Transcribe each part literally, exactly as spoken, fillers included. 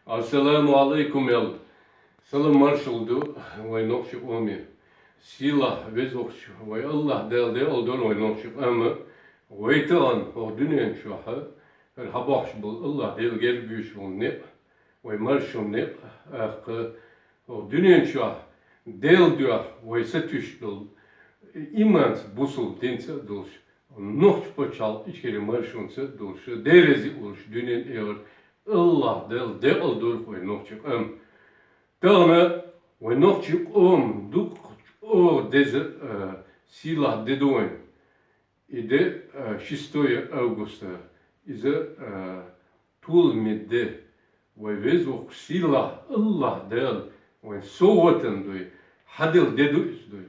Ассаламу алейкум, аьлла. Салам-маршалла ду вай нохчи къоме. Сийлахь, везача вай АллахӀ Дала декъала долда вай нохчи къам. Вай тахан хӀокху дуьнен чохь хӀара хьабахьаш болу АллахӀ Дала герга буьйш болу некъ, вай маршо некъ, тӀаккха хӀокху дуьнен чохь Делан дуьхьа вай сатуьйсуш долу, иманца, бусалба динца а долуш, нохчийн пачхьалкх Ичкери маршонца а долуш, Дела реза а волуш дуьненан эгӀар АллахӀ Дала декъала долда вай нохчи къам. Тахана вай нохчи къоман дуккха чӀогӀа деза, а, сийлахь де ду вайн. И де, а, шестое августа, иза, а, толаман де, вай веза воккха сийлахь АллахӀ Дала вайн совгӀатана дуй, хьаделла де ду иза дуй.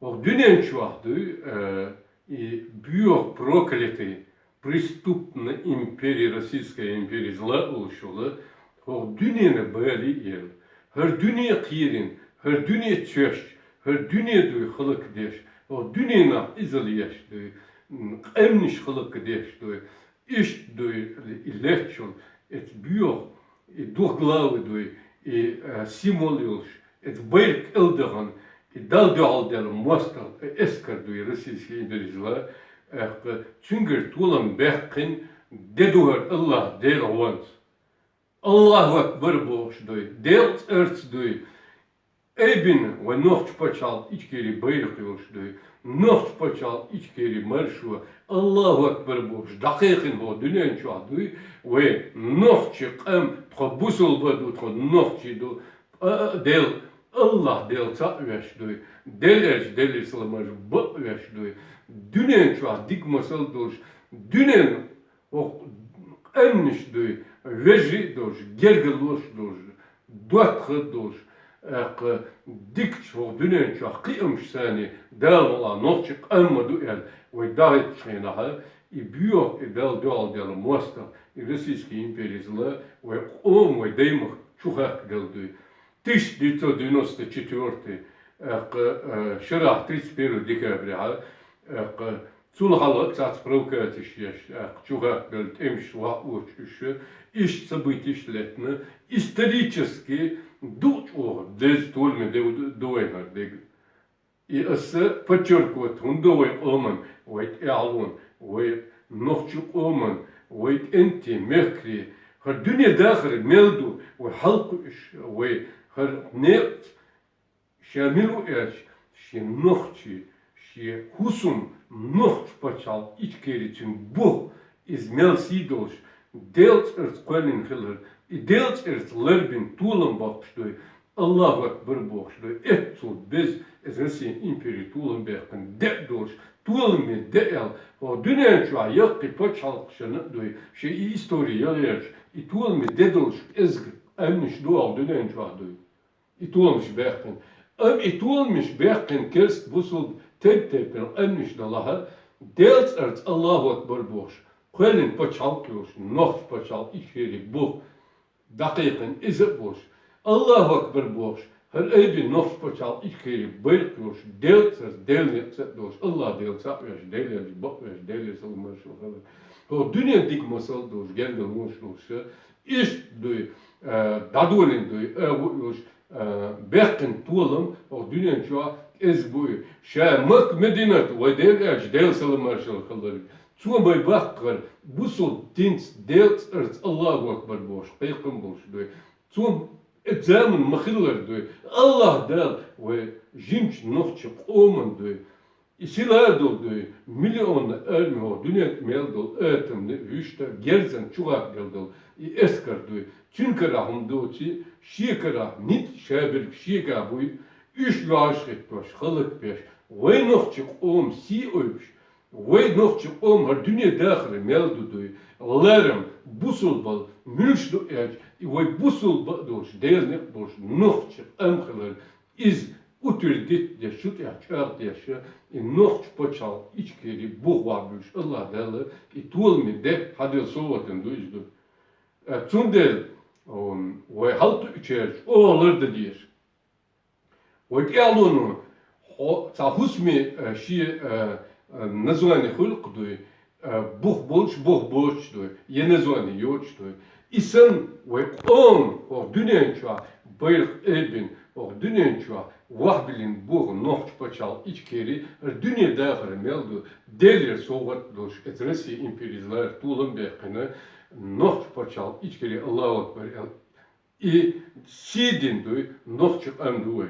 ХӀокху дуьнен чохь дуй, а, и боьха проклятый, преступная империя, Российская империя зла а олуш йолу, хӀокху дуьненан бале а елла, хӀара дуьне а кхерийна, хӀара дуьне а цоьшча, хӀара дуьне дуй хӀаллакдеш, хӀокху дуьненах иза леш дуй, м, къаьмнаш хӀаллакдеш дуй, иштта дуй, и леччул, эца боьха, и двуглавый дуй, и, э, символ йолуш, эца байракх кӀел дахана, и Далла дуьхьал дела мостагӀа, э, эскар дуй, Российская империя зла, тӀаккха цуьнгара толам баьккхина де ду хӀара АллахӀ Дела гӀонца. АллахӀу акбар бохуш дуй, Делан цӀарца дуй, айбина вай нохчийн пачхьалкх Ичкери байракх йолуш дуй, нохчийн пачхьалкх Ичкери маршо, АллахӀу акбар бохуш дӀакхайкхина хӀокху дуьнен чохь дуй, вай нохчи къам, тхо бусалба ду, тхо нохчий ду, а, а, Дела, АллахӀ Дела цхьаъ веш дуй, Дела аьлча Делера салам-маршалла бакъ веш дуй, дуьнен чохь дика масал долуш, дуьненан хӀокху къаьмнаш дуй, вежарий а долуш, гергарлош а долуш, доттагӀа а долуш, тӀаккха дикачу хӀокху дуьнен чохь кхиамаш санна Дала мукъалахь нохчи къам ма ду аьлла, вай дӀахӀиттачу хенахь, и боьха, и Далла дуьхьал дела мостагӀа, и Российская империя зла вай къоман, вай даймахка чу хахкаделла дуй. Тысяча девятьсот девяносто четвёртый, тӀаккха, э, шарахь тридцать первого декабря, тӀаккха цул хьалха цхьацца провокацеш еш, тӀаккха чу хахкаделла тӀемаш вахь оцу уьш, иштта событеш лаьттина, исторически дукха чӀогӀа деза толаман де ду вайна хӀара дерг. И аса подчеркивать хӀунда до вай къоман, вай тӀаьхьалон, вай нохчийн къоман, вай кӀентий, мехкарий, хӀара дуьне дахар мел ду, вай хьалакхуьуш, вай хӀара некъаца ша мила ву аьлча, шен нохчий, шен хӀусам, нохчийн пачхьалкх Ичкери цуьнан бух, иза мел сий долуш, Делан цӀарца кхоьллина хилар, и Делан цӀарца ларбина толам боккхуш дуй, АллахӀу акбар бохуш дуй, эццул беза, иза Россин импери толам баьккхина де а долуш, толаман де аьлла, хӀокху дуьнен чохь яккхий пачхьалкхашна а дуй, шен и истори яла яьлча, и толаман де долуш кӀезиг къаьмнаш ду хӀокху дуьнен чохь дуй. И толамаш баьккхина. Амма и толамаш баьккхина керста, бусалба, тайп-тайпана къаьмнаш далахь, Делан цӀарца АллахӀу акбар бохуш, кхоьллина пачхьалкх йолуш, нохчийн пачхьалкх Ичкери бух дӀакхайкхина иза а болуш, АллахӀу акбар бохуш, хӀара айбина нохчийн пачхьалкх Ичкери байракх йолуш, Делан цӀарца, Делан некъаца а долуш, АллахӀ Дела цхьаъ веш, Дела аьлча бакъ веш, Делера салам-маршалла хилар. ХӀокху дуьненан дика масал долуш, гергарлонаш долуш, иштта дуй, а, дӀадолийна дуй, агӀо а йолуш, а, баьккхина толам хӀокху дуьнен чохь кӀезиг бу и. Ша Макка-Мединат, вай Дела аьлча Делера салам-маршалла хилар. Цо вай баккхар, бусалба динца, Делан цӀарца АллахӀу акбар бохуш, кхайкхам болуш дуй. Цо эцу заманахь ма-хиллара дуй, АллахӀ Дала вай жимачу нохчийн къоман дуй. И сила а долу дуй, миллионна арми хӀокху дуьнен тӀе мел долу атомни вуьшта герзан чу хахкаделла долу и эскар дуй. Цуьнан карахь хӀума доций, шен карахь ницкъ шаберг шегахь буй, уьш лоьхьаш хӀиттош, хӀаллакбеш, вай нохчийн къоман сий ойбуш, вай нохчийн къоман хӀара дуьне дахар мел ду дуй, ларам, бусалбал, муьлш ду аьлча, и вай бусалба а долуш, Делан некъ а долуш, нохчийн къам хилар, иза утвердить деш, шу тӀехь чӀагӀдеш, и нохчийн пачхьалкх Ичкери бух вахь буьлуш, АллахӀ Дала и толаман де хьаделла совгӀатана ду иза ду. Э, цундела, м, вай хьалакхуьучаьрца оха лардан дезаш. Вай тӀаьхьалоно хьо-, цхьа хӀусаме, э, шен, э, э, название хуьлу-кх дуй, э, бух болуш, бух боцуш дуй, я название йоцуш дуй. И санна вай къоман хӀокху дуьнен чохь байракх айбина, хӀокху дуьнен чохь вахьбиллина боху нохчийн пачхьалкх Ичкери, хӀара дуьне дахар мел ду, Делера совгӀат долуш, эца Россия империязлара толам баьккхина, нохчийн пачхьалкх Ичкери, Аллаху акбар, и сий дина дуй, нохчийн къам ду вай.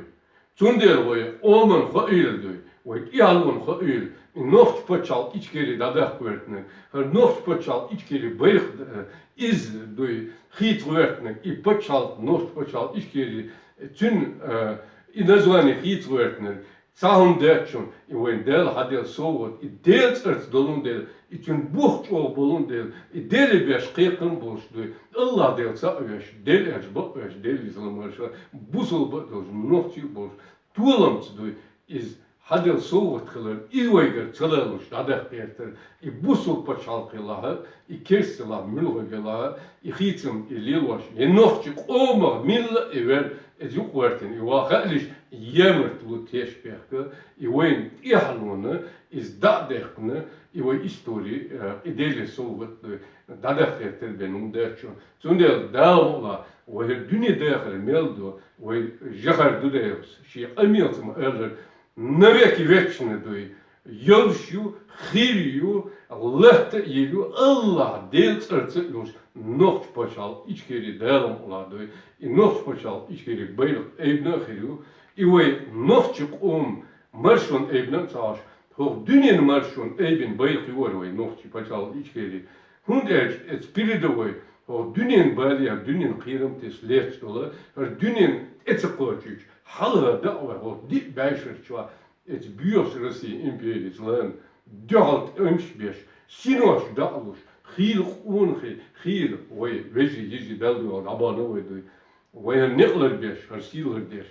Цундела вай къоман хоийла дуй, вай тӀаьхьалонан хоийла, и нохчийн пачхьалкх Ичкери дӀадаккха гӀертинарг, хӀара нохчийн пачхьалкх Ичкери байракх, э, иза дуй, хийца гӀертинарг, и пачхьалкх, нохчийн пачхьалкх Ичкери, цуьнан, э, и название хийца гӀертинарг, цхьа хӀума дац шуна, и вайн Дала хьаделла совгӀат, и Делан цӀарца долун дела, и цуьнан бух чӀогӀа болун дела, и Деле беш кхайкхам болуш дуй, Аллах Дела цхьаъ веш, Дела аьлча бакъ веш, Делан иза ламарша, бусалба а долуш, нохчий а болуш, толамца дуй, иза хьаделла совгӀат хилар, и вайгара ца лалуш дӀадаккха гӀертар, и бусалба пачхьалкх хилахь, и керста хилахь, муьлхха хилахь, и хийцам, и лелош, и нохчийн къомах милла а и вер, иза юкъа гӀертина, и ван хаалаш, ямартло теш бехка, и вайна тӀаьхьалонан, иза дӀа а даьккхина, и вай истори, э, и Деле совгӀат, э, дӀадаккха гӀертар бен хӀума дац шуна. Цундела Дала мукъ лахь, вай хӀара дуьне дахар мел ду, вай жахар ду дайхьа, шен къамелца ма-аллара, навеки вечна дуй, йолуш ю, хир ю, латта а йийр ю, Аллах Делан цӀарца а йолуш, нохчийн пачхьалкх Ичкери Дала мукъ лахь дуй, и нохчийн пачхьалкх Ичкери байракх айбина а хир ю, и вай нохчийн къоман маршонан айбина а ца Ӏаш, хӀокху дуьненан маршонан айбина байракх ю хӀара вай нохчийн пачхьалкх Ичкери. ХӀунда аьлча эца передовой, хӀокху дуьненан балех, дуьненан кхерам тесна лаьтташ долу, хӀара дуьненна тӀе ца кхочуьйтуш, хьалха дӀа а вай, хӀокху диъ бӀешар чохь эца боьхачу Россия империязлан дуьхьал тӀемаш беш, синош дӀа а луш, хийла къонахий, хийла вай вежарий, йижарий Далла дуьхьал дӀабахана вай дуй. Вай хӀара некъ лар беш, хӀара сий лар деш.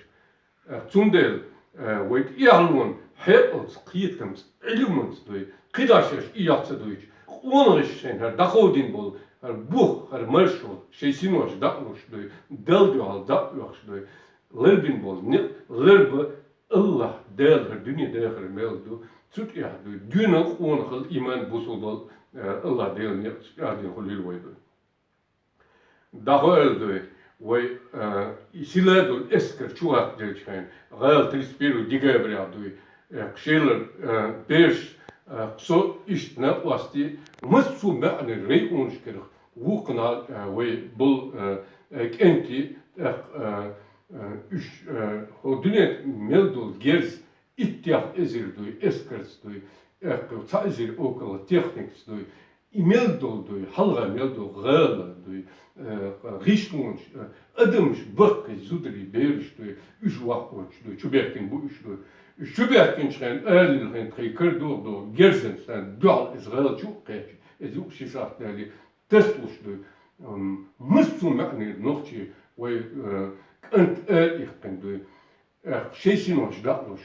Э, цундела, э, вай тӀаьхьалонан хьекъалца, кхетамца, Ӏилманца дуй, кхидӀа шаьш и яхь ца дуьйцуш, къонахаша шайна хӀара дӀакховдийна болу, хӀара бух, хӀара маршо, шайн синош дӀа а луш дуй, Далла дуьхьал дӀа а оьхуш дуй, ларбина болу некъ ларбан Аллах Дала хӀара дуьне дахар мел ду, цу тӀехь дуй, дуьйна къонахалла, иман, бусалбалла, э, Аллах Делан некъ чӀагӀдина хуьлийла вай дуй. ДӀахо аьлла дуй, вай, э, и силадула эскар чу гӀаттаделча хенахь, гӀала тридцать первого декабря дуй, э, кху шелара, э, бераш, э, кху со иштта накъостий, массо а маьӀнера районашкарах вукхунал, э, вай болу, э, э, кӀентий, тӀаккха, э, э, уьш, э, хӀокху дуьнен тӀе мел долу герз, иттех эзар дуй, эскарца дуй, эккхий, цхьа эзар около техникаца дуй, и мел долу дуй, хьалха мел долу гӀала дуй, э, гӀишлонаш, э, адамаш баккхий, зударий, бераш дуй, уьш ваха оцуш дуй, чубехкина бу уьш дуй. Уьш чубехкинчу хенахь, алийна хенахь, тхайн кара догӀу догӀу герзан санна дуьхьал иза гӀала чу а кхеччи, иза юкъа ши сахьт далий, тасалуш дуй. М, массо а маьӀнера нохчий вай, э, кӀант ара иккхина дуй. Э, шайн синош дӀа а луш,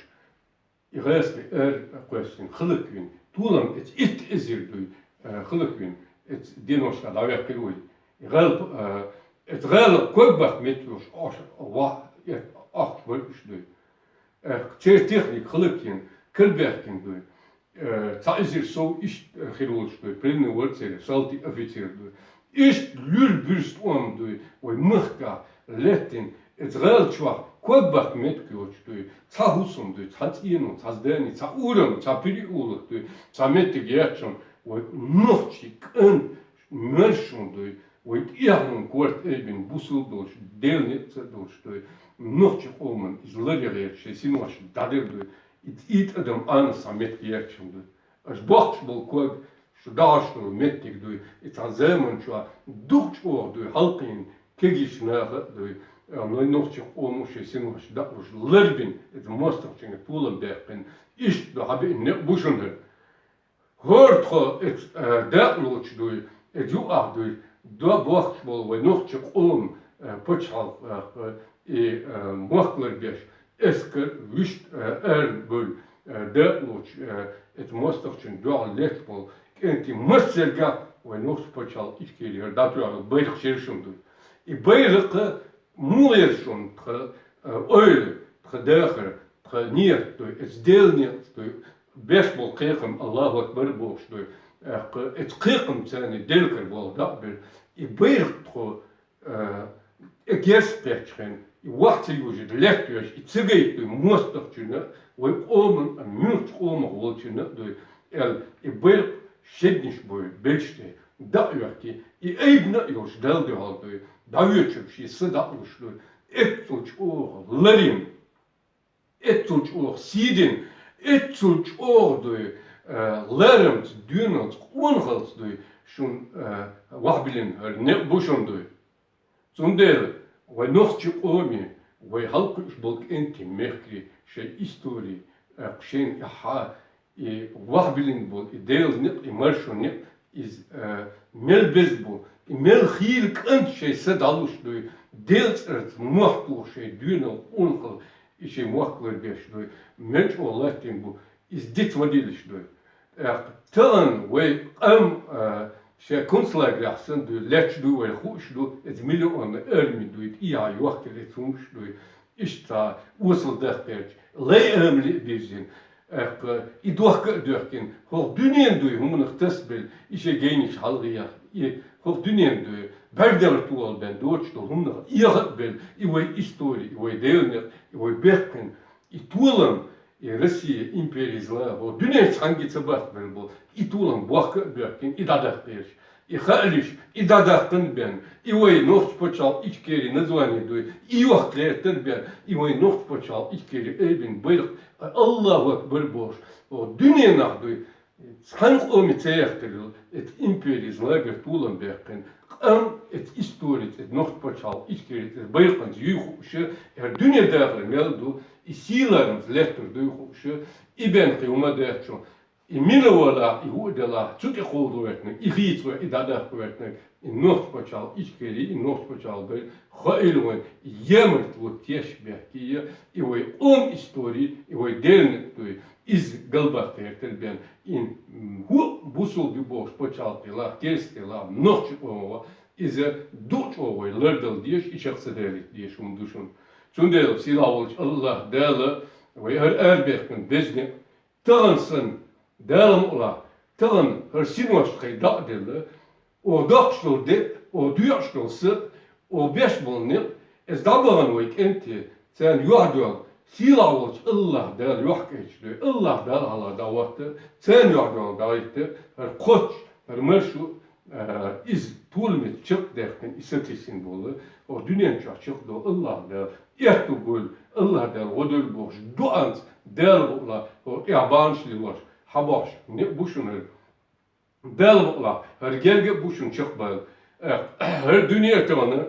и гӀазкхий ара кхоьссина, хӀаллаквина, толам эца итт эзар дуй, э, хӀаллаквина, эца деношкахь дӀаваьккхира вай. И гӀала, э, эца гӀала ког баккха меттиг йолуш, ош, ва, э, ахча бара уьш дуй. Э, церан техника хӀаллакйина, карабаьхкина дуй. Э, цхьа эзар сов иштта хир волуш дуй, пленный вара церан, салтий, офицер дуй. Иштта луьра буьрса тӀом дуй, вай махкахь лаьттина, эца гӀала чохь ког баккха меттиг йоцуш дуй, цхьа хӀусам дуй, цхьа цӀенош, цхьа здани, цхьа урам, цхьа переулок дуй, цхьа меттиг яц шуна, вай нохчий кӀант маршонан дуй, вай тӀаьхьалонан корта айбина, бусалба долуш, Делан некъаца а долуш дуй, нохчийн къоман иза ларъян гӀерташ, шайн синош дӀадер дуй, и, и тӀадам Ӏанас цхьа меттиг яц шуна дуй. Аша бохкуш болу ког шу дӀахьош долу меттиг дуй, и цхьана заман чохь дукха чӀогӀа дуй, хьалкхийна кегийчу наха а дуй, а, вай нохчийн къомо шайн синош дӀа а луш, ларбина, иза мостагӀчуьнга толам баьккхина, иштта ду хьабиъна некъ бу шуна хӀара. ХӀора тхо эца, а, дакъа лоцуш дуй, эца юкъахь дуй, до бохкуш болу вай нохчийн къоман, а, пачхьалкх, а, и, а, мохк ларбеш, эскар вуьшта, э, ара бевлла, э, дакъа лоцуш, э, эца мостагӀчун дуьхьал летта болу кӀентий массаьрга вай нохчийн пачхьалкх Ичкери хӀара дӀатоьхна байракх шерашун дуй. И байракх муха яра шуна тхан, э, ойла, тхан дахар, тхан ният дуй, эца Делан некъаца дуй, беш болу кхайкхам, Аллаху акбар бохуш дуй, э, эца кхайкхам царна делкар болу дакъа бер, И байракх тхо, э, э, герз кхетчхьан, и вахца южит леттвеш, и цигайт дуй мостагчуна, вай къоман, а мюрч къомах волчуна дуй, эл, и байракх шедниш буй, белште, да уйхти, и айбна юш дал дуй хал дуй, да уйчуш, и са да уш дуй, эццул чӀоагӀа ларим, эццул чӀоагӀа сийдин, эццул чӀоагӀа дуй, э, ларамц, дуьйналц, къонхалц дуй, шун, э, вахбилин, э, некъ бу шун дуй. Цундела вай нохчи къоми, вай халкъуш бол кӀентий мехкри, шай истори, э, хушен яхьа, и вахбилин бол, и Дел некъ, и маршо некъ, из, э, мел безбу, и мел хийл кӀант шай са далуш дуй, Дел цӀарц мохтух шай дуьйнал къонхал, и шай мохклар беш дуй, мел чӀо латтин бу, из диц вадилиш дуй. Эх, тагӀан вай къам, э, шай концлагеряхсан дуй, леч дуй вай хуш ду, эц миллион арми дуй, и я йохкеле цумш дуй, иштта осал дахперч, лай амли бирзин. Эх, и дохка дохкин, хох дуьнен дуй, хумнах тас бел, и шай гейниш халгъиях, и хох дуьнен дуй, бардер туал бен, доч ду, хумнах, и яхат бел, и вай истори, и вай делнер, и вай бехкин, и тулам, и Россия империя зла, хох дуьнен цхьанги цабах бел бу, и тулам бохка бехкин, и дадах перч. И хаалиш, и дадахкан бен, и вай нохч пачал ичкери название дуй, и йохклер тер бен, и вай нохч пачал ичкери эйбин байракх, Аллаху Акбар бош. О, дуьненах дуй, цхьан къоми цеяхтарил, эт империя злагер тулам бехкин, къам эт истори, эт нохч пачал ичкери, эт байракханц юй хуша, эр дуьне дахар мел ду, и силармц леттур дуй хуша, и бен хи ума дехчу, и мина вала, и ху дела, цу тӀе ховду вертнаг, и хийцва, и дадах вертнаг, и нохч пачал ичкери, и нохч пачал бер, хаил ван, емарт вот теш бехкия, и вай он истори, и вай делник туй, из галбах тертер бен, ин, м, ху бусул би бохш пачал тела, керс тела, нохч ова, из дуч овай лардал деш, и шахса делит деш, ум душун. Цундел сила волч Аллах Дала, вай ар ар бехкин безник, тагӀан сан, Дала мукъла, тагӀан хӀар синош тхай дакъ делла, о докхчдол де, о дуьгӀчдол са, о беш болни, эс дӀабагӀан вай кӀенте, царна юхьдуьгӀал, сила волч Аллах Дала юхькӀечдой, Аллах Дала хьала дӀаватта, царна юхьдуьгӀал дӀавитта, хӀар кхоч, хӀар маршу, э, из тулмит чакхдехкин, и сатисин бола, о дуьнен чохь чакхдо Аллах Дала, этту гуйла, Аллах Дала гӀодуьл бохуш, дуанц, Дала букъла, о тӀехь бахьанаш лилош, хьабохуш, не бу шуна хӀара. Дала букъла, хӀара герга а бу шуна чакхбайла. Э, хӀара дуьне а тахана,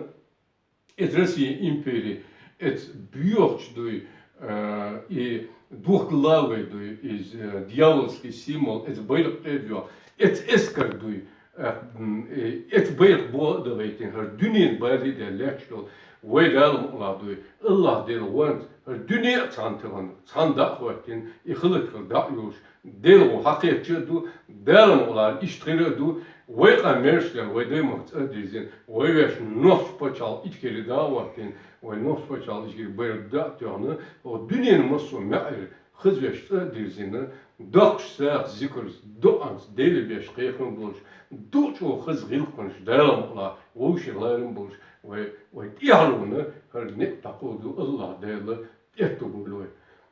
эц Россия импери, эц боьхача дуй, э, и духкалавай дуй, из, э, дьяволский символ, эц байракх тӀе а доьху, эц эскар дуй, э, м, э, эц байракх бо а далайтина, хӀара дуьнен бали де лечдол, вай Дала мукъла дуй, Аллах Дела ванца, хӀара дуьне а цхьана тахана, цхьана дакъа хӀоттина, и хилат хила дакъа йолуш, Дела гӀо хьакхетча а ду, Дала мукъла иштта хир а ду, вай къа мерш дер, вай даймах цӀа а дирзина, вай веш нохча пачхьалкх ичкери да а ваттина, вай нохча пачхьалкх ичкери байракх да а тоьхна, вай дуьненан массо а маьӀира хаза веш цӀа а дирзина, доккхуш сагӀа зикарца, дуӀанца Дела беш кхайкхам болуш, ду чӀогӀа хаза гӀиллакхаш Дала мукъла вовшийн ларам болуш, вай, вай тӀаьхьалонна хӀара некъ дӀакховду Аллах Дала, тӀетту буьллу вай.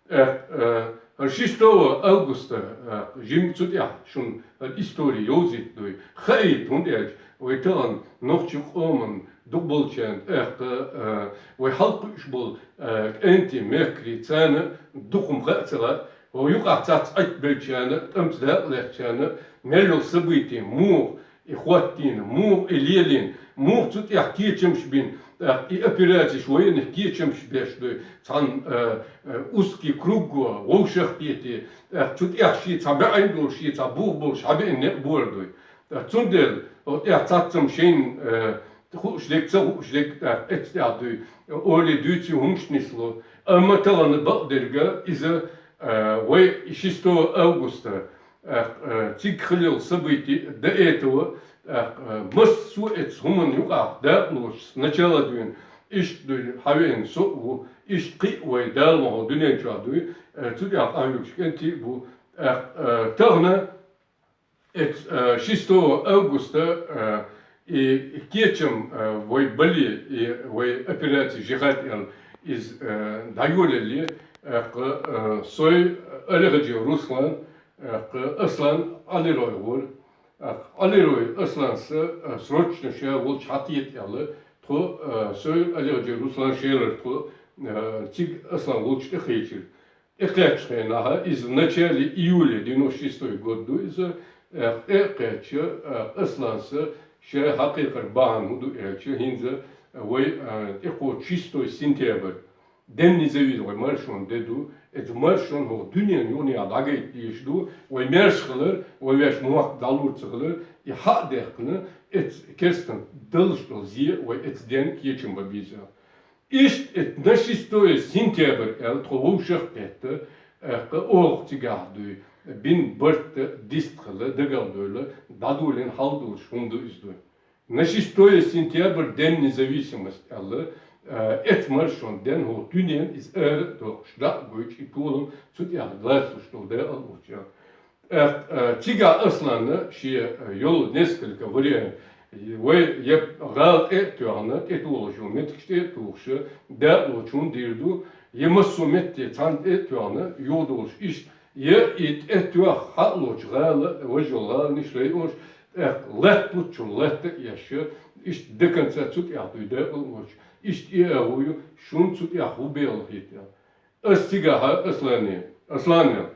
Э, э, шестого августа, э, жимма цу тӀехь шуна, э, истори йовзийта дуй. Хаийта, хӀунда аьлча вай тахана нохчийн къоман дукха болчарна, тӀаккха, э, вай хьалкхуьуш болу, э, кӀентий, мехкарий, царна дукха хӀума хаа ца лаьа, вай юкъахь цхьацца Ӏиттабеллачарна, тӀамца дакъа лаьцначарна, мел йолу событие муха и хӀоттийна, муха и лелийна, муха цу тӀехь кечамаш бина, тӀаккха и операцеш вайнах кечамаш беш дуй, цхьана, э, э, узкий круг го, вовшах а кхетий, тӀаккха цу тӀехь шен цхьа баьӀина долуш, шен цхьа бух болуш хьабеана некъ бора дуй. ТӀаккха цундела, хӀокху тӀехь цхьаццам шайна, э, хууш дерг, ца хууш дерг, тӀаккха эццахь дуй, олий дуьйций хӀумаш нисло. Амма тахана бакъдерг иза, э, вай шестого августа, тӀаккха, э, цига хилла йолу событие до этого, тӀаккха, э, массо а эцу хӀуманна юкъахь дакъалоцуш, сначала дуьйна, иштта дуьйна хьавеана со а ву, иштта кхин а вай Дала мукъ лахь дуьнен чохь дуй, э, цу тӀехь къахьоьгуш кӀентий а бу. ТӀаккха, э, тахана эцу, э, шестого августа, э, И кечам, э, вай бале, и вай операци «Жихад» аьнна, из, э, дӀайолале, э, кхы, э, сой Алихаджи Руслан, э, кхы Аслан Алирой гӀор. Э, Алирой Асланца, э, срочно ше волча хьакхета аьнна, тхо, э, сой Алихаджи Руслан шелар тхо, э, цига Аслан волча тӀакхечар. ТӀакхаьчача хенахьа, из в начале июля девяносто шестой год ду из, э, тӀакхаьчача, э, Асланца ше хьакхайкар бахьан фу ду аьлча, хӀинца вай, э, тӀакхоачаш шестой сентябрь, День независимости, вай маршон де ду, из маршон хӀокху дуьненна юкъахь дӀагайта дезаш ду, вай маьрша хилар, вай вешан мохк дӀалур ца хилар, и хьа а даьккхина, эцца керстанна даллаш долу зе вай эцца денна кечам бан беза. Иштта эцца на шестое сентябрь аьлла тхо вовшах а кхетта, э, кхы оха цигахь дуй, бина барт дистхила, дагал дойла, дӀадолийна хьал долуш хӀума ду иза дуй. На шестое сентябрь, День независимости аьлла, э, эцца маршон денна хӀокху дуьненна иза ара а доккхуш, дӀа а гойчу и толам цу тӀехь лацалуш долу декъал вочу. Э, э, цигахь Асланна шен, э, йолу несколько вариант. Вай я гӀала тӀе а тоьхна, тӀетухуш йолу меттигаш тӀе а тухуш, дакъалоцун дийр ду, я массо а метте цхьаьна тӀе а тоьхна, юхадолуш иштта, я и тӀе тоьхна хьалалоцу гӀала, важа йолу гӀаланаш, районаш, тӀаккха латта луччул латта а еш, иштта до конца цу тӀехь дуй дакъалоцуш, иштта и агӀо ю, шуна цу тӀехь хӀун белахь хӀиттина. Ас цигахьа Аслане, Аслане,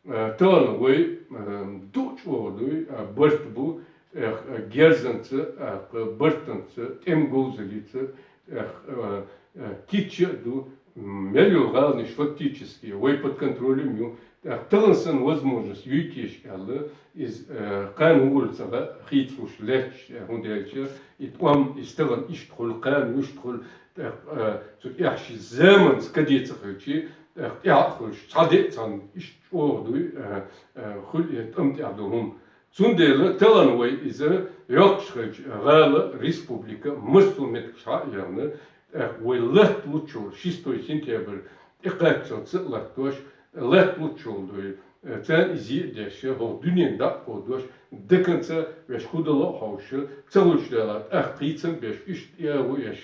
э, тахана вай, э, ду чӀогӀа дуй, э, барт бу, э, э, герзанца, э, кхы бартанца, тӀеман говзаллица, э, э, э, кийча а ду, м, мел йолу гӀаланаш фактически вай под контролем ю, э, тахана санна возможность юйтуш аьлла, иза, э, кхана хӀума ца хийцалуш лаьтташ, э, хӀунда аьлча, и тӀом, и стагана иштта хуьлу, кхана иштта хуьлу, тӀаккха, э, цу тӀехь ши заманца каде ца хилчи, тӀаккха тӀаьхьа а хуьлуш, цхьа де а цхьаьна иштта чӀогӀа дуй, э, э, хуьлу и тӀам тӀехь долу хӀума. Цундела тахана вай иза йоккхуш хилча, гӀала, республика, массо а меттигаш хьа а яьхна, тӀаккха вай латта луччул шестой сентябрь тӀекхаччалц а латтош, латта луччул дуй, э, царна и зе а деш, хӀокху дуьненна дӀа а кховдош, до конца вешан хӀун дало а хьовсуш, ца хуьлуш далахь, тӀаккха кхийцам беш, иштта и агӀо еш,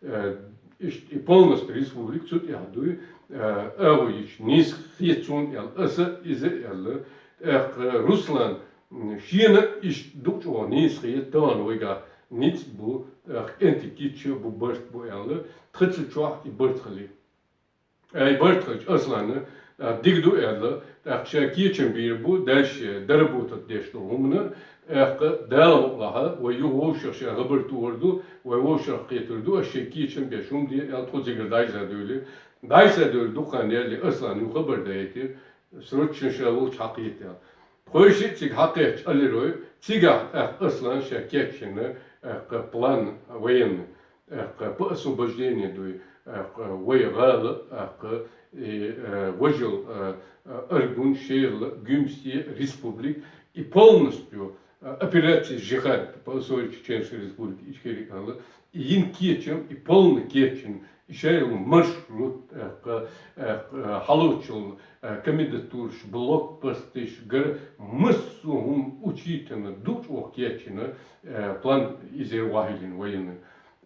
э, иштта и полностью республика цу тӀехь дуй, э, агӀо йича нийса хета суна аьлла, аса иза а аьлла, тӀаккха Руслан, м, шена иштта ду чӀогӀа нийса хета, тахана вайгахь ницкъ бу, тӀаккха кӀентий кийча бу, барт бу аьлла, тхан цу чохь и барт хили. Ай, барт хилча, Асланна, а, дика ду аьлла, тӀаккха ша кечам бийр бу, дальше доработать деш долу хӀумана, тӀаккха Дала мукъалахь, вай юха вовшах ша хабар тухур ду, вай вовшах кхетар ду, аш шайн кечам беш хӀума де аьлла, тхо цигара дӀайса девлира. ДӀайса девлла дукха хан ялале Асланна юха хабар дайтира, срочно ша волча хьакхета аьлла. Тхойшиъ цига хьакхетча Алирой, цигахь тӀаккха Аслан ша кечйина, тӀаккха план военный, тӀаккха по освобождению дуй, тӀаккха вай гӀала, тӀаккха и, э, важал, э, э, Аргун, Шерла, Гуьмсе, республик, и полностью, э, операция «Жихад» по основе Чеченской Республики Ичкерия аьлла, и йина кечам, и полный кечйина, и шайла маршрут, э, кха-, э, кха-, э, хьалочул, э, комендатураш, блокпосташ, гар массо а хӀума учительно, ду чӀогӀа кечйина, э, план иза вахьийлина военный.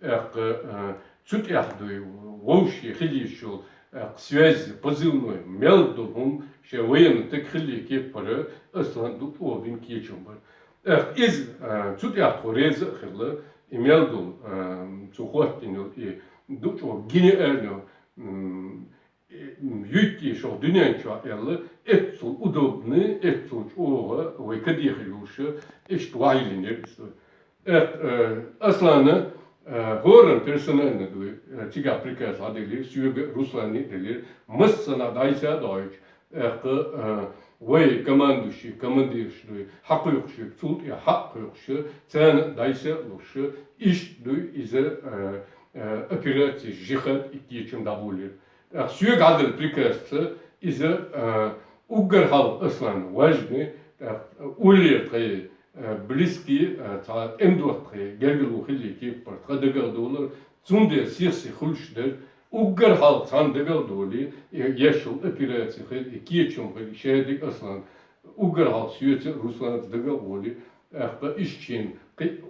ТӀаккха, э, цу тӀехь дуй, вовшийн хила йиш йолу, э, связь, позывной, мел долу хӀума, шен военный таг хилли кепара, Аслан ду чӀогӀа бина кечам бара. ТӀаккха иза, э, цу тӀехь тхо реза а хилла, и мел долу, э, цо хӀоттийна йолу и ду чӀогӀа гениально, м, э, м, юьттий шух дуьнен чохь аьлла, эццул удобный, эццул чӀогӀа вай кадехир йолуш, иштта вахьийлина яра иза. Э, э, Аслана, э, хӀоранна персонально дуй, э, цигахь приказ хьаделира, соьга а, Руслане а делира, массанхьа дӀайса а дойчу, тӀаккха, э, вай командующий, командирш дуй, хьакхойкхуш, цул тӀе хьа а кхойкхуш, царна а дӀайса а луш, иштта дуй иза, э, э, операция «Жихад» и кечам дӀаболийра. ТӀаккха соьга хьаделла приказца иза, э, уггар хьалха Аслана важный, тӀаккха уллера тхайн, э, близкий, э, цхьа тӀеман доттагӀий гергарло хилли кепара тхан дагах долура, цундела сих-сиха хуьлуш дара, уггар хьалха цхьаьна дагах долий, э, еш йолу операци хила, и кечам хила, шадерг Аслан, уггар хьалха соьца а, Русланца дагах а волий, тӀаккха иштта шена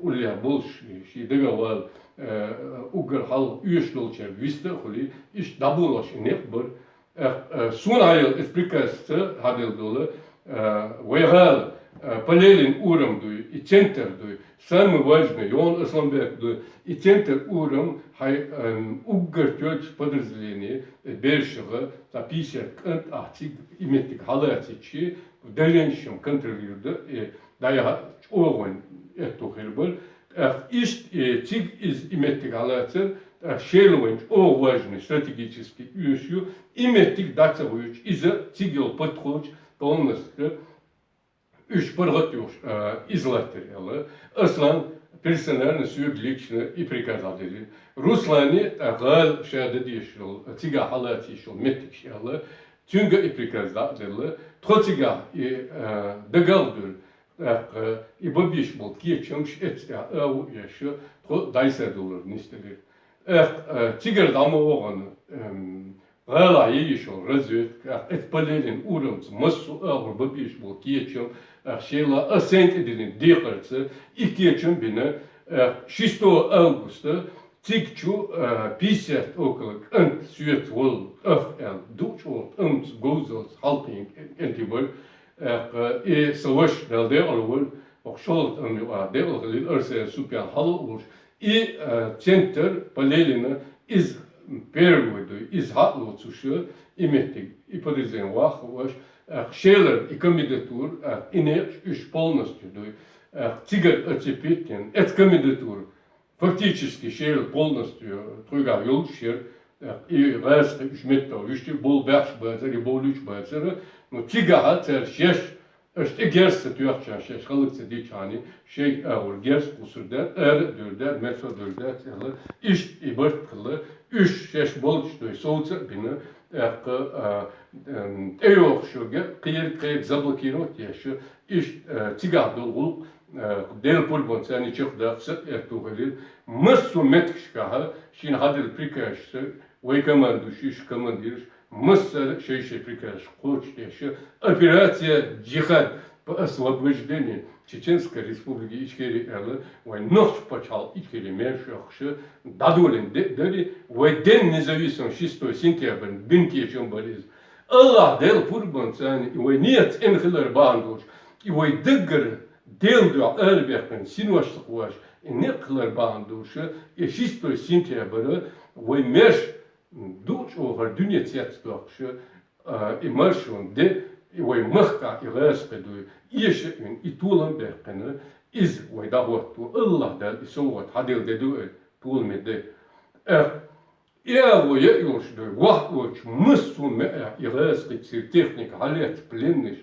уллехь болуш, ший дагавала, э, уггар хьалха оьшуш долчаьрга вист а хуьлий, иштта дӀаболош и некъ бара. Э, э, суна хьайола иза приказца хьаделла дола, э, вай гӀала, э, Палелин урам дуй, и центр дуй, самый важный, Йон Асланбек дуй, и центр урам хьай, эм, уггар тоьлча подразделение, э, берашха, цхьа пятьдесят кӀант ахь цига и меттиг хьалацийчи, дальнейшем контролировать да, э, дӀаяхьа чӀогӀа вайн аьтту хир бара. ТӀаккха иштта, э, цига иза и меттиг хьалацар, тӀаккха Шела вайн чӀогӀа важный стратегический оьшуш ю, и меттиг дӀа ца гӀуьйчу, иза цига йолу подходча полностью уьш паргӀат йохуш, а, иза латтар аьлла. Аслан персонально соьга лично и приказ хьаделира. Руслане, тӀаккха гӀала ша дан дезаш йолу, цигахь хьалаца йиш йолу меттигаш аьлла, цуьнга и приказ дӀа а делла. Тхо цигахь и, а, дагах а дуьллу. ТӀаккха и бан безаш болу кечамаш эццахь агӀо а еш, тхо дӀасадалар нисделира. ТӀаккха, э, цигара дӀа ма вахана, эм, гӀалахь йиш йолу разведка, тӀаккха эцу Палелин урамца массо а агӀор бан безаш болу кечам, тӀаккха Шела а сайн тӀедиллина декхарца и кечам бина, тӀаккха шестого августа цига чу, э, пятьдесят около кӀант соьца волу, ах аьлла, дукха чӀогӀа тӀамца, говзалца хьалкхиъна кӀентий бара. ТӀаккха и сан ваша, Дала декъала войла, оха шолгӀа тӀам юкъахь декъала хилира, Арсаев Супьян хьала а волуш, и, э, центр Палелина, иза первый дуй, иза хьа а лоцуш, и меттиг, и подразделение ваха а веш, тӀаккха Шелара и комендатура, тӀаккха и некъаш уьш полностью дуй, тӀаккха цигара оцепить йина, эцу комендатура фактически Шела полностью тхоьгахь йолуш яра, и гӀазкхи уьш меттах вуьшта болу баьхча бацара, и болуьйтуш бацара, но цигахь цара шаьш, аша тӀе герз ца тоьхча, шаьш хӀаллак ца дичхьана, шайн агӀор герз кхуссур дац, ара а дуьйр дац, меттах а дуьйр дац аьлла, иштта и барт хилла, уьш шаьш болчу дуй совца а бина, тӀаккха, а, эм, тӀейогӀуш йолу кхерг-кхерг заблокировать еш, иштта, а, цигахь долу гӀуллакх, а, Делан пурбанца царна чекхдаккха са а аьтту хилира. Массо а меттигашкахь шена хьаделла приказашца вай командующийш, командираш массара а шай-шай приказаш кхочушдеш, операция «Джихад по освобождению Чеченской Республики Ичкерия» аьлла, вайн нохчийн пачхьалкх Ичкерин мер шохкуш дӀадолийна де а дарий, вай День независимости шестой сентябрь бинкечам бара иза. АллахӀ Делан пурбанца царна и вай нийят цӀена хилар бахьана долуш, и вай даггара Делан дуьхьа арабаьккхина синош ца кхош, и некъ хилар бахьана долуш, и шестой сентябрь вай маьрша дукха чӀогӀа хӀара дуьне цецдоккхуш, а, и маршонан де, и вай махкахь и гӀазкхи дуй, эша а вина, и толам а баьккхина, иза вай дӀахӀотто, АллахӀ Дала и совгӀат хьаделла де ду эр, толаме де. Эх, и агӀо яа йолуш дуй, ваха а воцуш, массо а меа и гӀазкхи церан техника хьалаьцна, пленныйш,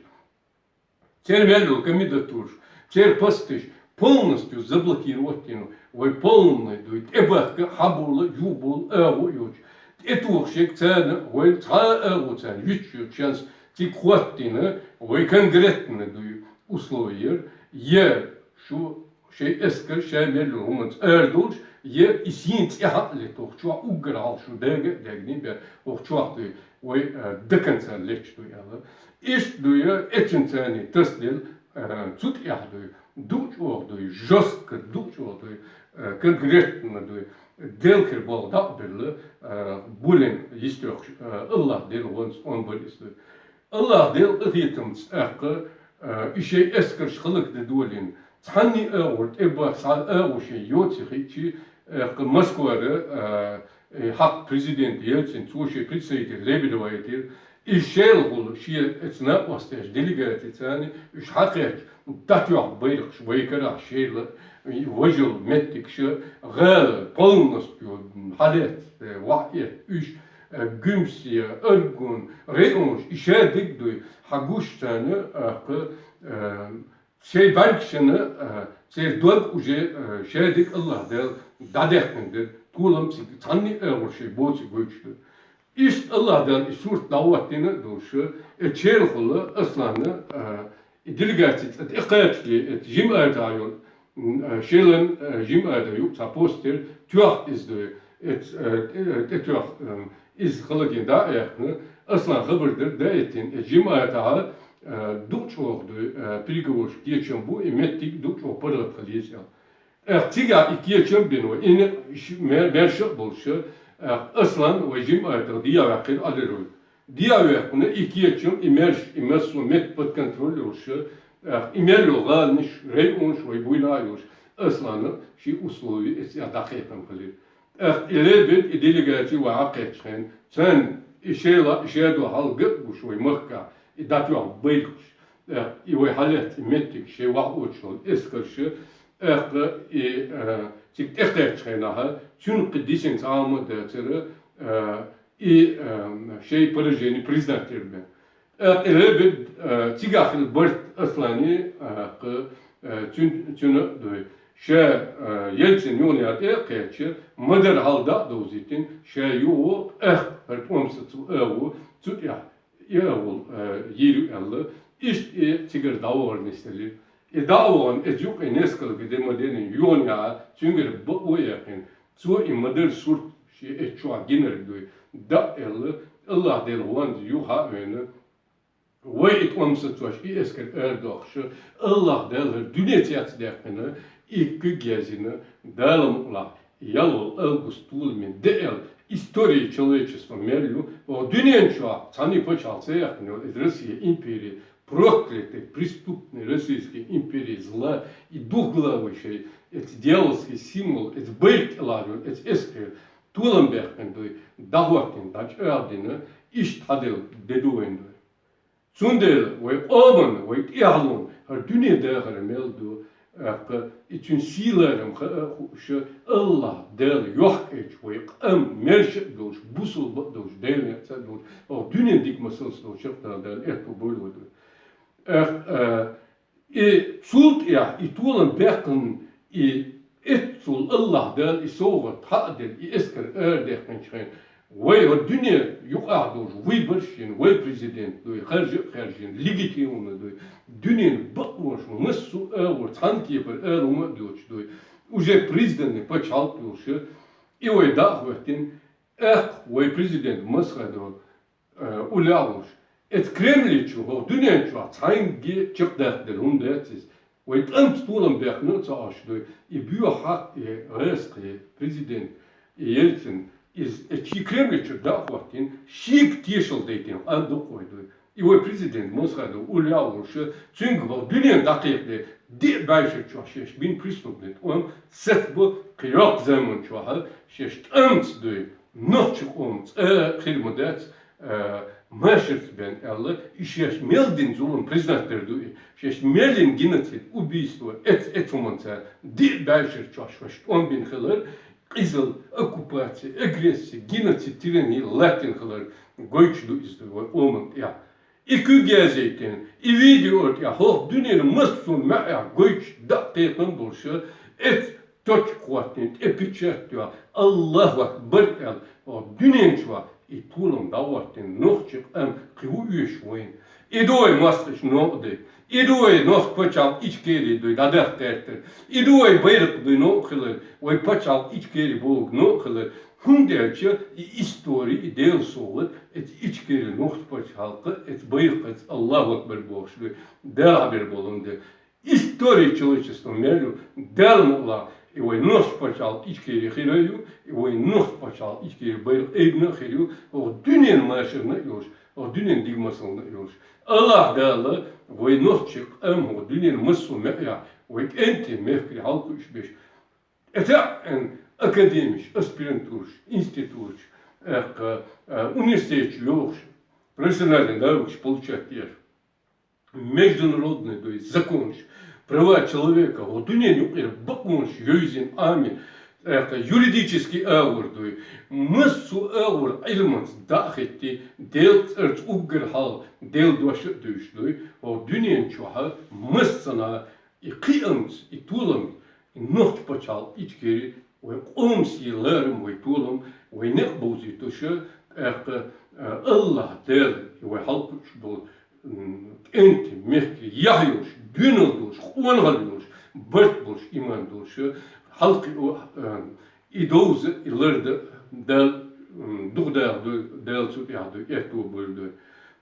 церан мел йолу комендатураш, церан посташ полностью заблокировать йина, вай полный дуй, тӀебахка, хьабола, юхабола агӀо а йоцуш, тӀетухуш ерг царна, вай цхьа а агӀо царна юьтуш йоцу шанс цига хӀоттийна, вай конкретно дуй условия, я шу шайн эскар, шайн мел йолу хӀуманца арадолуш, я и сийна цӀе хьа а летта, хӀокху чохь уггар хьалха шу дага а дагний бер, хӀокху чохь дуй, вай, а, до конца леташ дуй аьлла. Иштта дуй, эццанца царна тасделла, а, цу тӀехь дуй, дукха чӀогӀа дуй, жестко дукха чӀогӀа дуй, а, конкретно дуй, делхира болх дӀа а белла, а, булин йистехуш, а, АллахӀ Дела ванца он бара иза дуй. АллахӀ Делан къинхетамца тӀаккха, а, и шайн эскарш хӀаллакдан долийна, цхьанний агӀор тӀебахка, цхьа агӀо шайн йоций хиъчи, тӀаккха Москвара, а, и хьакха президент Ельцин, цо шен представитель Лебедева яйтира, и Шелахула шен эца накъосташа делегаци царна, уьш хьакхаьчча, дӀатоьхна байракхаш вай карахь Шела, и важа йолу меттигаш, гӀала полностью хьалаьцна, ваха а этта уьш, э, Гуьмсе, Аргун, районаш, и шадерг а дуй, хьагуш царна, тӀаккха, э, шайн бӀаьргашна, э, церан дог уже, э, шадерг АллахӀ Дала дӀадаьккхина дара, толам цига цхьанний агӀор шайн боций гойтуш дара. Иштта АллахӀ Дала и сурт дӀахӀоттийна а долуш, э, Шелахула Аслана, э, и делегаци цӀа тӀекхачале, э, жима ада йолу, м, э, Шелан, э, жима ада юкъа цхьа пост яра, тоьхна иза дуй, э, ц-, э, тӀе-, э, тӀетоьхна, э, иза хӀаллакдина дӀа а яьккхина, Аслана хабар дара, дӀаэттина, э, жима ада, э, дукха чӀогӀа дуй, э, переговораш кечам бу, и меттиг дукха чӀогӀа паргӀат хила еза аьлла. Эх, цигахь и кечам бина вай, и не-, ш-, мер-, мерша а болуша, эх, Аслан вай жимма айтах дӀаваьккхина алирой. ДӀаваьккхина и кечам, и мерш, и массо а метта под контроль йолуша, эх, и мел йолу гӀаланаш, районаш вай буйна а йолуш, Аслана ши условий эца дӀакхетам хилира. Эх, и лебед, и делегаци вай Ӏакхечхьана, царна и шайла, и шадо хьалга а гуш вай махка, и дӀатоьхна байлахаш. Эх, и вай хьалетта и меттиг шай вахь оцуш долу эскарша, эх, и, э, цига тӀекхаьччу хенахь, цуьнан кхин дисина цхьа а хӀума а дацара, э, и, э, шай поражение признать яр бен. Эх, и лебед, э, цигахь хилла барт Аслани, э, кху, э, цуьн-, цуьнан а дуй. Ша, э, Ельцин юхана тӀе а кхаьчча, ма-дарра хьал дӀа а довзийтина, ша юхаваха, эх, хӀара тӀом сацо агӀо, цу тӀехь и агӀо, э, йийр ю аьлла, иштта и цигара дӀавахар нисделира. И дӀа а вахана, иза юкъе несколько де ма дена, юхана яхьа, цуьнгара бакъо а яьккхина, цо и ма-дарра сурт шен эцу чохь гинарг дуй, дӀа а аьлла, Аллах Делан гӀоьнца юха а вена, вай и тӀом сацош, и эскар арадохуш, Аллах Дала хӀара дуьне цецдаьккхина, и куьг язйина, Дала мукъалахь, ял волу август толаман де аьлла, история человечества мел ю, оха дуьнен чохь цхьанна пачхьалкх ца яьккхина йолу, иза Россия империя, проклятая, преступная Российская империя зла, и духгала вай шай, эца дьявольский символ, эца байракх тӀелахь йолу, эца эскар, толам баьккхина дуй, дӀахӀоттийна, дӀачӀагӀдина, иштта хьаделла де ду вайн дуй. Цундела вай къоман, вай тӀаьхьалун хӀара дуьне дахар мел ду, тӀаккха и цуьнан сий-ларам хаа а хууш, Аллах Дала йохкийча вай къам мерша а долуш, бусулба а долуш, Делан ницкъ а долуш, оха дуьненан дика масалш долуш, Дала аьтто бойла вай дуй. Эх, а, и цул тӀаьхьа, и толам баьккхина, и эццул Аллах Дала и совгӀат хьа а делла, и эскар арадаьккхинчу хенахь, вай хӀара дуьне юкъахь долуш выбораш йина, вай президент дуй, харжа а хаьржина, легитимно дуй, дуьненан бакъонаш массо а агӀор цхьана кепара ала хӀума а доцуш дуй, уже признанный пачхьалкх йолуш, и вай дӀа а хӀоьттина, тӀаккха вай президент Масхадов, э, уллехь а волуш, эца Кремле чу, хӀокху дуьнен чохь цхьаьнгге чекхдаккхаделла хӀума дац иза. Вай тӀамца толам баьккхина а ца Ӏаш дуй, и боьха хьакъ, и гӀазкхи президент, и Ельцин, иза эца шен Кремле чуьра дӀа а хӀоттийна, шега тешалла дайтина къам дукха вай дуй. И вай президент Масхадов уллехь а волуш, цуьнга хӀокху дуьненна дӀакхайкхаде, диъ бӀешар чохь шаьш бина преступный тӀом сацбо, кхин йоккха заман чохь шаьш тӀамца дуй, нохчийн къоман цӀа хир ма дац, а, машарца бен аьлла, и шаьш мел дина зулам признать дер ду и. Шаьш мел йина геноцид, убийство, эц-, эцу хӀуманца диъ бӀешар чохь шаьш тӀом бина хилар, къизалла, оккупация, агрессия, геноцид, тирания латтийна хилар гойтуш ду иза вай къоман тӀехь. И куьг язйийтина, и видео тӀехь хӀокху дуьненан массо а маьӀӀехь гойтуш дӀа а кхайкхам болуш, эца точка хӀоттийна, тӀе печать йохь, Аллаху акбар аьлла, хӀокху дуьнен чохь и толам дӀахӀоттийна, нохчийн къам кхин хӀун оьшу вайна? И ду вай мостагӀчу новкъа дай, и ду вай нохчийн пачхьалкх Ичкери дуй дӀадаккха гӀертар, и ду вай байракх дуй новкъа хилар, вай пачхьалкх Ичкери бохург новкъа хилар, ХӀунда аьлча и истори, и Делан совгӀат, эца Ичкери нохчийн пачхьалкх, эца байракх, эца Аллаху акбар бохуш ду, Дала хьабер болу хӀума ду. Истори человечества мел ю, Дала мукъалахь, и вай нохчийн пачхьалкх Ичкери хир а ю, и вай нохчийн пачхьалкх Ичкери байракх айбина а хир ю, хӀокху дуьненан машарна а йолуш, хӀокху дуьненан дика масална а йолуш. Аллах Дала вай нохчийн къам хӀокху дуьненан массо а маьӀӀехь, вай кӀентий мехкарий хьалакхуьуш беш, ТӀетаьӀӀина академиш, аспирантураш, институташ, тӀаккха, а, университеташ йохуш, профессиональный наукаш получать деш, международный дуй законаш, права человека, хӀокху дуьненан юкъара бакъонаш йовзийна Ӏамийна, тӀаккха юридический агӀор дуй, массо а агӀор Ӏилманца дӀа а хӀиттий, Делан цӀарца уггар хьалха Делан дош а дуьйцуш дуй, хӀокху дуьнен чохь массанхьа и кхиамца, и толамца, и нохчийн пачхьалкх Ичкери, вай къоман сий-ларам, вай толам, вай некъ бовзуьйтуш, тӀаккха, а, Аллах Дала и вай хьалакхуьуш болу, м, кӀентий мехкарий яхь йолуш, доьналла долуш, къонахалла йолуш, барт болуш, иман долуш, хьалакхио, а, и довза, и ларда Дала, м, дукха даха дуй, Дала цу тӀехь дуй, аьтто бойла дуй.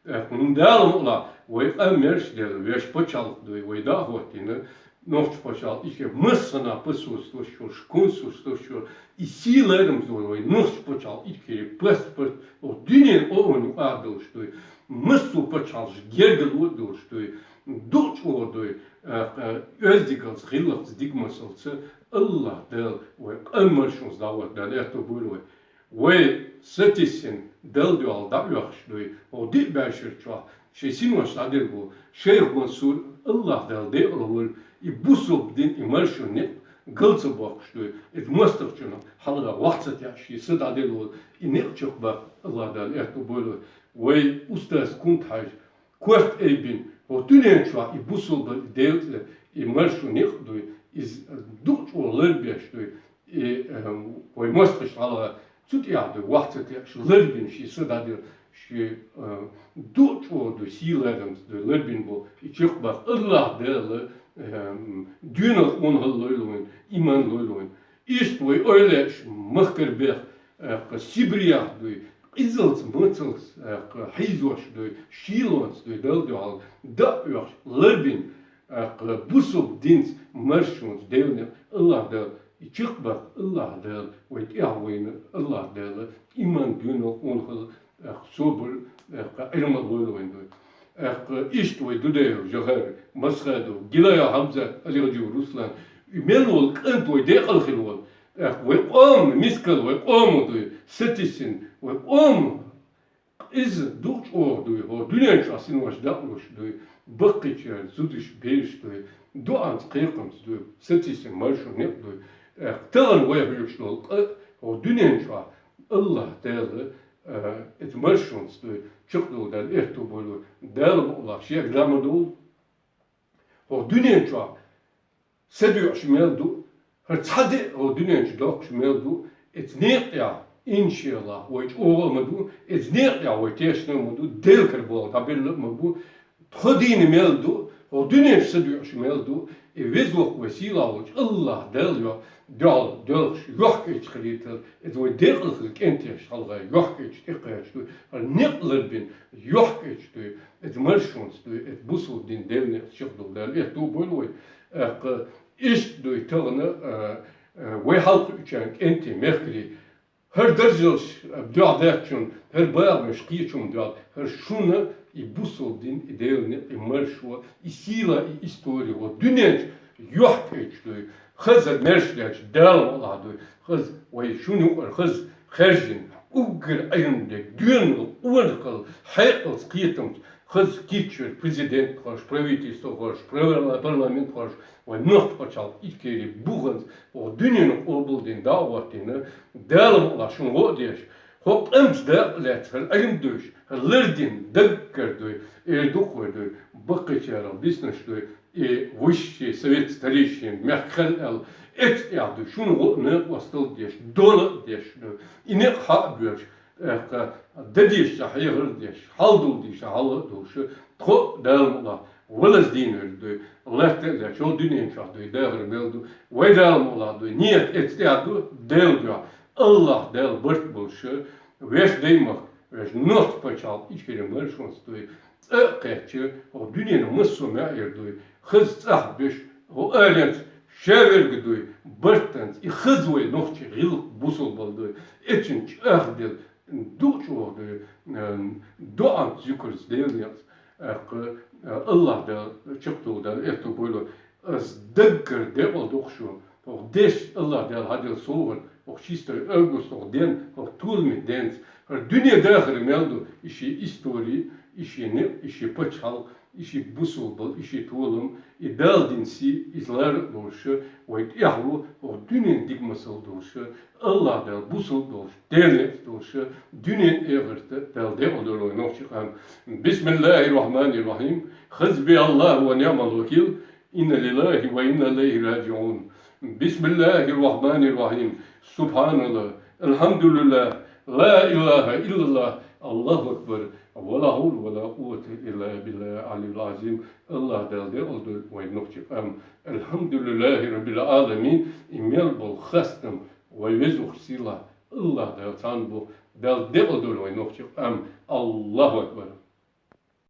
ТӀаккха, м, Дала мукъалахь, вай къам мерш а делла, вешан пачхьалкх дуй, вай дӀа а хӀоттийна, Нохчийн паччахьалкхе массанахьа присутствующий, консульствующий, и сийле-лерам долаш вай нохчийн паччахьалкхе паспорт, о, дуьненан оагӀон юкъа долаш дуй, массо а паччахьалкхашка гергарло долаш дуй, дукха чӀоагӀа дуй, а, а, оьздангаллица, гӀиллакхца, дика масалца, АллахӀ Дала вай къам маршонца дӀаотта Дала аьттув бойла вай. Вай сатийсина Далла дуьхьал дӀаоьхуш дуй, хӀокху диъ бӀешерчохь шен синош дӀаделла волу шайх Мансур, АллахӀ Дала декъала волва, и бусалба дин, и маршонан некъ гал ца боккхуш дуй, иза мостагӀчунна хьалха вахь ца тешаш, шен са дӀаделла волу и некъ чекхбаккха АллахӀ Дала аьттув бойла вай. Вай устаз Кунта-Хьаьжа корта айбина, хӀокху дуьнен чохь и бусалба Делан цӀе, и маршонан некъ дуй, иза дукха чӀогӀа ларбеш дуй, и, э, вай мостагӀчунна хьалха цу тӀехь дуй, вахь ца тешаш, ларбина, шен са дӀаделла, шен, э, дукха чӀогӀа дуй, сийле-лерамца дуй, ларбина болу и чекхбаккха АллахӀ Дала, э, доьналла къонахалла лойла вайна, иман лойла вайна. Иштта вай эвлаяаш махкара бех, э, Сибрех дуй, къизаллица, мацаллица, э, хьийзош дуй, шийлонца дуй, Далла дуьхьал дӀаоьхуш, ларбина, э, бусалба динца, маршонца, Делан некъ АллахӀ Дала, и чекхбаккха АллахӀ Дала вай тӀехь вайна, АллахӀ Дала иман, доьналла къонахалла, э, собар, э, Ӏилма лойла вайна дуй. Э, иштта вай Дудаев Жохар, Масхадов, Гилаев Хьамзат, Алигаджиев Руслан, и мел волу кӀант вай декъала хила волу. Э, вай къоман мискал, вай къоман дуй, сатийсина, вай къоман иза дукха чӀогӀа дуй, хӀокху дуьнен чохь синош дӀалуш дуй, баккхийчеран зудаш, бераш дуй, доӀанца, кхайкхамца дуй, сатийсина маршонан некъ дуй. Э, тахана вай хьоьгуш долу къа хӀокху дуьнен чохь АллахӀ Дала, э, иза маршонца дуй, чекхдала Дала аьттув бойла вай. Дала мукъалахь шега дӀа ма довла. ХӀокху дуьнен чохь са доьӀуш мел ду, хӀара цхьа де а хӀокху дуьнен чу доккхуш мел ду, иза некъа тӀехь, иншаллахӀ, вай чӀогӀа а ма ду, иза некъа тӀехь вай тешна а ма ду, Делан кара болх дӀабелла а ма бу, тхо дийна мел ду, хӀокху дуьнен чу са доьӀуш мел ду, и веза-воккха вай сийлахь волчу АллахӀ Далла йо-, дуьхьал доьлхуш, йохкаэцча хилийтар, иза вай декъала хилла кӀентеша хьалха йохкаэцча тӀекхача дуй, хӀара некъ ларбина йохкаэцча дуй, иза маршонца дуй, иза бусалба дин, Делан некъ чекхдала Дала аьттув бойла вай. Э, кху иштта дуй тахана, э, э, вай хьалакхуьучарна, кӀентий, мехкарий, хӀара даржалш, э, дуьхьа даьхначунна, хӀара багӀанаш кхечунна дуьхьал, хӀара шуна и бусалба дин, и Делан некъ, и маршо, и сийла, и истори, вот дуьнен чу йохкаэцча дуй, хаза маьрша детташ, Дала мукъалахь дуй, хаза вай шуна юкъара хаза хаьржина, уггар Ӏилма дерг, доьналла, къонахалла, хьекъалца, кхетамца, хаза кийча верг, президент хууш, правительство хууш, парла-, парламент хууш, вайн нохчийн пачхьалкх Ичкери буханца, хӀокху дуьненна къобалдина, дӀа а хӀоттийна, Дала мукъалахь шуна гӀо а деш, хӀокху къамца дакъа лаьцна, хӀара Ӏилма девзаш, хӀара лардина, даггара дуй, эр ду-кх вай дуй, баккхийчарах диснарш дуй, и высший совет старейшин мехкан аьлла, эцу тӀехь дуй, шуна гӀо а, накъосталла а деш, дола а деш дуй, и некъ хьа а боьлуш, тӀаккха дан дезачохь хьехар а деш, хьал дулла дезачохь хьал а дуллуш, тхо а, Дала мукъалахь, валаза дийна верг дуй, латта а лаьтташ, хӀокху дуьнен чохь дуй, дахар мел ду, вай, Дала мукъалахь дуй, нийят эцу тӀехь ду, Делан дуьхьа, АллахӀ Дала барт болуш, вешан даймахка, вешан нохчийн пачхьалкх Ичкери маршонца дуй, цӀа а кхаьчча, хӀокху дуьненан массо а маьӀӀера дуй, хаза цӀахь беш, хӀокху аренца ша верг дуй, бартанца, и хаза вай нохчийн гӀиллакх, бусалбалла дуй, эцунна чӀагӀделла, дукха чӀогӀа дуй, м, доӀанца, зуькарца, Делан некъаца, тӀаккха, э, АллахӀ Дала чекхдала Дала аьттув бойла вай. Ас даггара декъала ду-кх шуна. ХӀокху дешна АллахӀ Дала хьаделла совгӀат, хӀокху чистой август, хӀокху ден, хӀокху толаман денца. ХӀара дуьне дахар мел ду, и шен истори, и шен некъ, и шен пачхьалкх, и шен бусалбалла, и шен толам, и Дала дина сий, иза лар а лоруш, вай тӀехь ву, хӀокху дуьненна дика масал долуш, АллахӀ Дала бусалба долуш, Делан некъаца долуш, дуьненна, эхартан Дала декъала дойла вай нохчийн къам. بسم الله الرحمن الرحيم. حسبي الله ونعم الوكيل. إنا لله وإنا إليه راجعون. بسم الله الرحمن الرحيم. سبحان الله. الحمد لله. لا إله إلا الله. الله أكبر. ولا حول ولا قوة إلا بالله العلي العظيم. АллахӀ Дала декъала дойла вай нохчийн къам. الحمد لله رب العالمين. И мел болу хастам вай Везачу Сийлахь АллахӀ Дала цхьанна бу. Дала декъала дойла вай нохчийн къам. الله أكبر.